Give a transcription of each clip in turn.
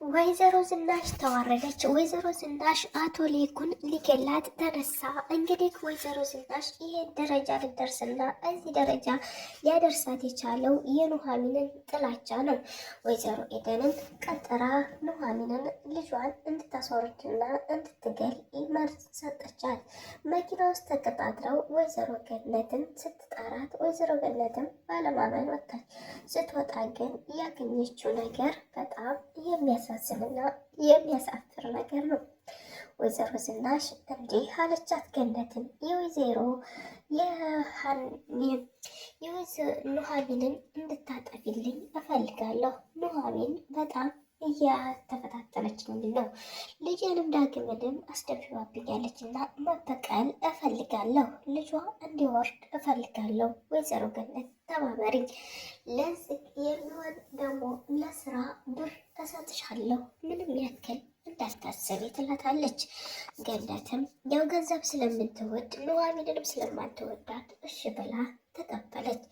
ወይዘሮ ዝናሽ ተዋረደች። ወይዘሮ ዝናሽ አቶ ሌኩን ሊገላት ተነሳ። እንግዲህ ወይዘሮ ዝናሽ ይሄን ደረጃ ልደርስና እዚህ ደረጃ ሊያደርሳት የቻለው የኑሐሚንን ጥላቻ ነው። ወይዘሮ ኤደንን ቀጥራ ኑሐሚንን ልጇን እንድታስወርድና እንድትገል መርዝ ሰጠቻት። መኪና ውስጥ ተቀጣጥረው ወይዘሮ ገነትን ስትጠራት ወይዘሮ ገነትም ባለማመን ወጣች። ስትወጣ ግን ያገኘችው ነገር በጣም የሚያሳዝንና የሚያሳፍር ነገር ነው። ወይዘሮ ዝናሽ እንዲህ አለቻት ገነትን የወይዘሮ ኑሐሚንን እንድታጠፊልኝ እፈልጋለሁ። ኑሐሚን በጣም እያተፈታተነችኝ ነው። ልጄንም ዳግምንም አስደብድባብኛለች እና መበቀል እፈልጋለሁ። ልጇ እንዲወርድ እፈልጋለሁ። ወይዘሮ ገነት ተባበሪኝ። ለዚህ የሚሆን ደግሞ ለስራ ብር እሰጥሻለሁ ምንም ያክል እንዳታሰቢ ትላታለች። ገነትም ያው ገንዘብ ስለምትወድ ኑሐሚንንም ስለማትወዳት እሺ ብላ ተቀበለች።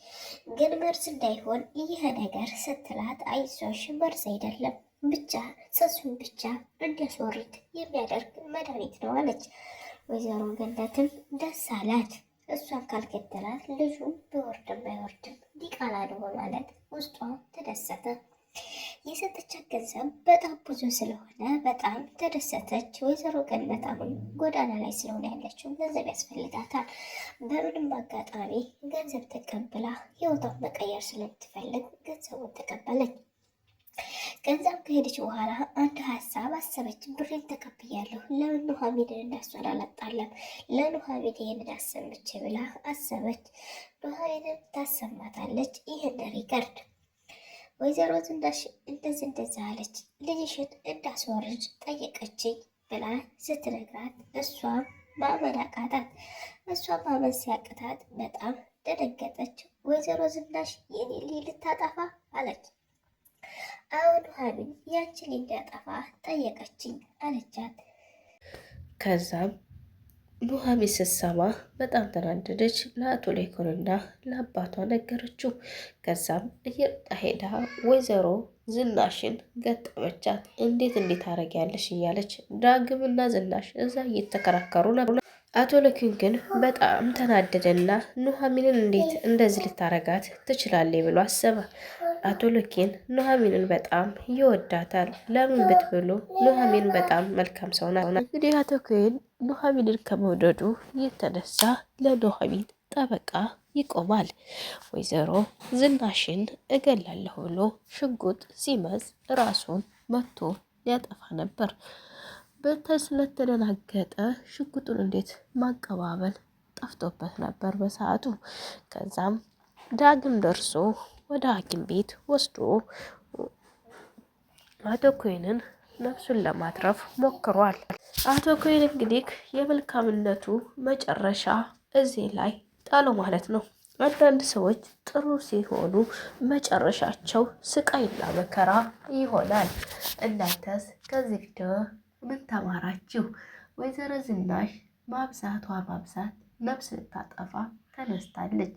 ግን መርዝ እንዳይሆን ይህ ነገር ስትላት አይዞሽ መርዝ አይደለም ብቻ ጽንሱን ብቻ እንዲያስወርድ የሚያደርግ መድኃኒት ነው አለች። ወይዘሮ ገነትም ደስ አላት። እሷን ካልገደላት ልጁ ቢወርድም አይወርድም ዲቃላ ነው በማለት ውስጧ ተደሰተ። የሰጠቻት ገንዘብ በጣም ብዙ ስለሆነ በጣም ተደሰተች። ወይዘሮ ገነት አሁን ጎዳና ላይ ስለሆነ ያለችው ገንዘብ ያስፈልጋታል። በምንም አጋጣሚ ገንዘብ ተቀብላ ህይወቷን መቀየር ስለምትፈልግ ገንዘቡን ተቀበለች። ገንዘብ ከሄደች በኋላ አንድ ሀሳብ አሰበች። ብሬን ተቀብያለሁ፣ ለምን ኑሐሚንን እናሷን አላጣለም? ለኑሐሚን ይህንን አሰምቼ ብላ አሰበች። ኑሐሚንን ታሰማታለች ይህን record። ወይዘሮ ዝናሽ እንደዚህ እንደዚህ አለች፣ ልጅሽን እንዳስወርድ ጠየቀችኝ ብላ ስትነግራት እሷም ማመን አቃታት። እሷም ማመን ሲያቅታት በጣም ደነገጠች። ወይዘሮ ዝናሽ የኔ ልታጠፋ አለች። አሁን ኑሐሚን ያንቺን እንዲያጠፋ ጠየቀችኝ አለቻት። ከዛም ኑሐሚን ስትሰማ በጣም ተናደደች። ለአቶ ሌኮንና ለአባቷ ነገረችው። ከዛም እየሮጣ ሄዳ ወይዘሮ ዝናሽን ገጠመቻት። እንዴት እንዴት አረጊያለሽ እያለች ዳግምና ዝናሽ እዛ እየተከራከሩ ነበር። አቶ ለኪን ግን በጣም ተናደደና ኑሐሚንን እንዴት እንደዚህ ልታረጋት ትችላለች ብሎ አሰበ። አቶ ለኪን ኑሐሚንን በጣም ይወዳታል። ለምን ብትብሉ ኑሐሚን በጣም መልካም ሰው ናት። እንግዲህ አቶ ኪን ኑሐሚንን ከመውደዱ የተነሳ ለኑሐሚን ጠበቃ ይቆማል። ወይዘሮ ዝናሽን እገላለሁ ብሎ ሽጉጥ ሲመዝ ራሱን መቶ ሊያጠፋ ነበር። ስለተደናገጠ ሽጉጡን እንዴት ማቀባበል ጠፍቶበት ነበር በሰዓቱ። ከዛም ዳግም ደርሶ ወደ ሐኪም ቤት ወስዶ አቶ ኮይንን ነፍሱን ለማትረፍ ሞክሯል። አቶ ኮይን እንግዲህ የመልካምነቱ መጨረሻ እዚህ ላይ ጣሎ ማለት ነው። አንዳንድ ሰዎች ጥሩ ሲሆኑ መጨረሻቸው ስቃይና መከራ ይሆናል። እናንተስ ከዚህ ቪዲዮ ምን ተማራችሁ? ወይዘሮ ዝናሽ ማብዛቷ ማብዛት ነፍስ ልታጠፋ ተነስታለች።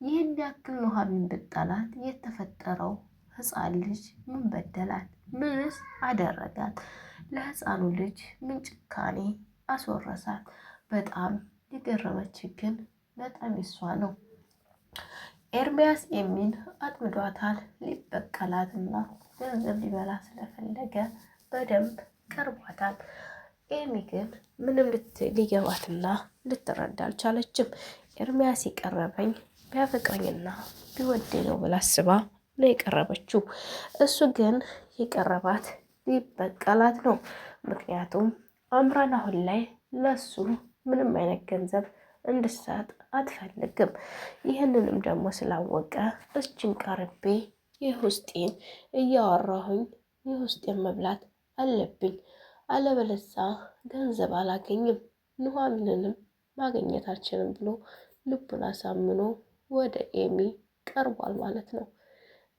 ይህን ያክል ኑሐሚን ብጠላት የተፈጠረው ህፃን ልጅ ምን በደላት? ምንስ አደረጋት? ለህፃኑ ልጅ ምን ጭካኔ አስወረሳት? በጣም የገረመች ግን በጣም ይሷ ነው። ኤርሚያስ ኤሚን አጥምዷታል። ሊበቀላትና ገንዘብ ሊበላ ስለፈለገ በደንብ ቀርቧታል። ኤሚ ግን ምንም ሊገባትና ልትረዳ አልቻለችም። ኤርሚያስ የቀረበኝ ቢያፈቅረኝና ቢወደኝ ነው ብላ አስባ ነው የቀረበችው። እሱ ግን የቀረባት ሊበቀላት ነው። ምክንያቱም አምራን አሁን ላይ ለሱ ምንም አይነት ገንዘብ እንድሰጥ አትፈልግም። ይህንንም ደግሞ ስላወቀ እችን ቀርቤ የውስጤን እያወራሁኝ የውስጤን መብላት አለብኝ፣ አለበለዛ ገንዘብ አላገኝም፣ ኑሐሚንንም ማግኘት አልችልም ብሎ ልቡን አሳምኖ ወደ ኤሚ ቀርቧል ማለት ነው።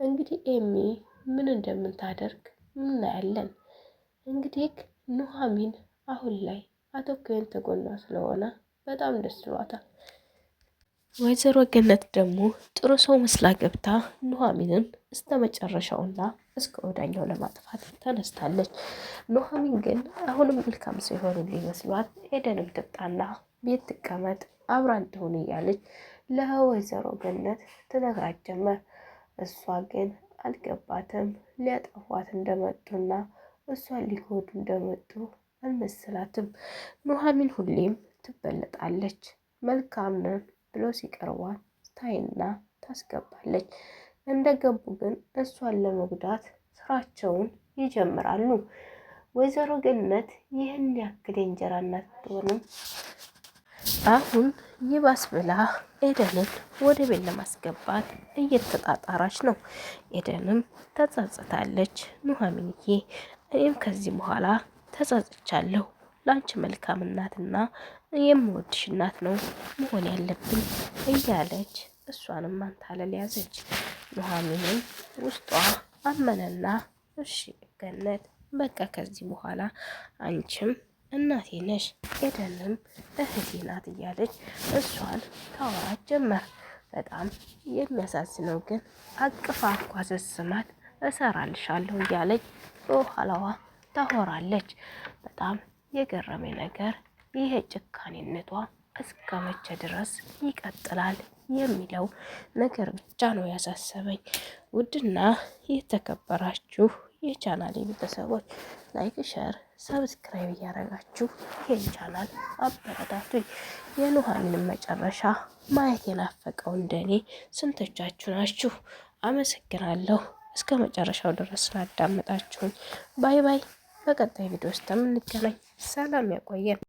እንግዲህ ኤሚ ምን እንደምታደርግ እናያለን። እንግዲህ ኑሐሚን አሁን ላይ አቶ ኩን ተጎኗ ስለሆነ በጣም ደስ ብሏታል። ወይዘሮ ገነት ደግሞ ጥሩ ሰው መስላ ገብታ ኑሐሚንን እስከ መጨረሻውና እስከ ወዳኛው ለማጥፋት ተነስታለች። ኑሐሚን ግን አሁንም መልካም ሰው የሆኑልኝ መስሏት ኤደንም ትምጣና ቤት ትቀመጥ አብራን ትሁን እያለች ለወይዘሮ ገነት ትነግራት ጀመር። እሷ ግን አልገባትም። ሊያጠፏት እንደመጡና እሷን ሊጎዱ እንደመጡ አልመሰላትም። ኑሐሚን ሁሌም ትበለጣለች። መልካም ነን ብሎ ሲቀርቧት ታይና ታስገባለች። እንደገቡ ግን እሷን ለመጉዳት ስራቸውን ይጀምራሉ። ወይዘሮ ገነት ይህን ያክል የእንጀራ እናት ብትሆንም አሁን ይባስ ብላ ኤደንን ወደ ቤት ለማስገባት እየተጣጣራች ነው። ኤደንም ተጸጽታለች። ኑሐሚንዬ እኔም ከዚህ በኋላ ተጸጽቻለሁ። ለአንቺ መልካም እናትና የምወድሽ እናት ነው መሆን ያለብኝ እያለች እሷንም ማንታለል ያዘች። ኑሐሚንም ውስጧ አመነና እሺ ገነት በቃ ከዚህ በኋላ አንቺም እናቴ ነሽ ኤደንም እህቴ ናት እያለች እሷን ታወራት ጀመር። በጣም የሚያሳዝነው ግን አቅፋ እንኳ ስትስማት እሰራልሻለሁ እያለች በኋላዋ ታወራለች። በጣም የገረመኝ ነገር ይሄ ጭካኔነቷ እስከ መቼ ድረስ ይቀጥላል የሚለው ነገር ብቻ ነው ያሳሰበኝ። ውድና የተከበራችሁ የቻናሌ ቤተሰቦች like፣ share፣ subscribe እያደረጋችሁ ይሄን ቻናል አበረታቱኝ። የኑሐሚንን መጨረሻ ማየት የናፈቀው እንደኔ ስንቶቻችሁ ናችሁ? አመሰግናለሁ እስከ መጨረሻው ድረስ ስላዳመጣችሁኝ። Bye bye። በቀጣይ ቪዲዮ ውስጥ የምንገናኝ። ሰላም ያቆየን።